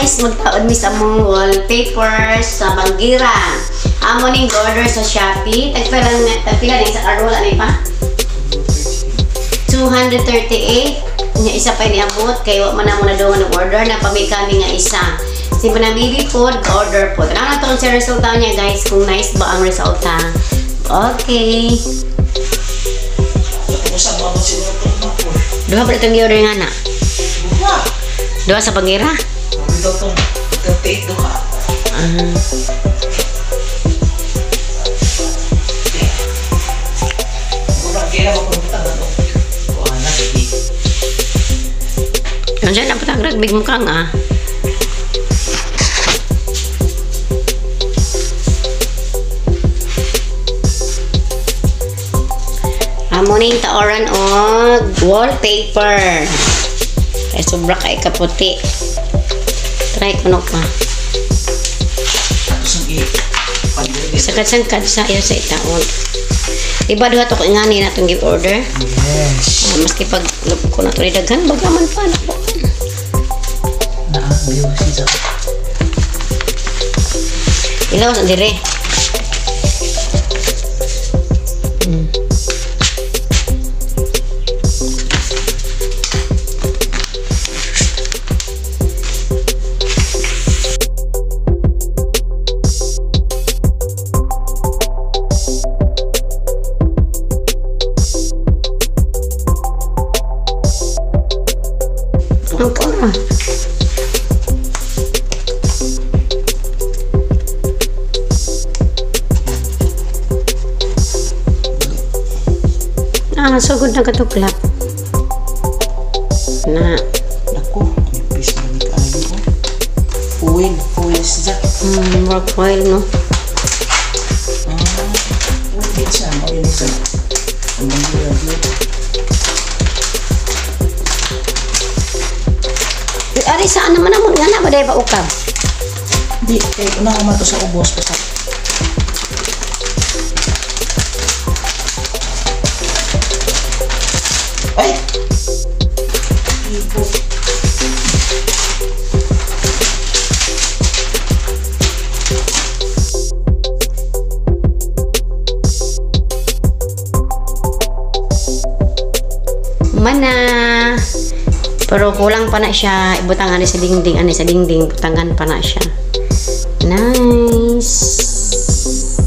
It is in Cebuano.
Guys, magtaod mi sa among wallpaper sa Banggira. Amo ning order sa Shopee. Tagpila tagpila ni sa Arwala ni pa. 238 nya isa pa niabot kay wa man namo nadungan og order na pami kami nga isa. Si Manang Bibi po, order po. Tanaw na to sa resulta niya, guys, kung nice ba ang resulta. Okay. Duha pa itong i-order nga na. Duha sa Bangira? Ito itong 38 duha. Ah. Kurang kaya mo kung butang ano. Kuha na, sige. Nandiyan na putang ragbig mo kang ah. Amo ning taoran og wallpaper. Kay sobra kay kaputi. Try ko no pa. Tapos ang i- Sagad-sangkad sa iyo sa itaon. Iba duha to ko ingani na itong give order. Yes. Ah, maski pag ko na to ni daghan baga man pa nako. Na, view siya. Ilaw sa dire. Ang kora. Ah, sugod na katuklap. Na, Nako, nipis man ni kaayo ko. Foil, foil siya. Work foil, no? Ah, foil din siya. Mao yun siya. Ang bangira yun. Uy, ari saan naman amon nga na ba day pa ukab? Di, kay una ko man to sa ubos basta. Ay! Ibo. Mana. Pero kulang pa na siya. Ibutang ani sa dingding, ani sa dingding, butangan pa na siya. Nice.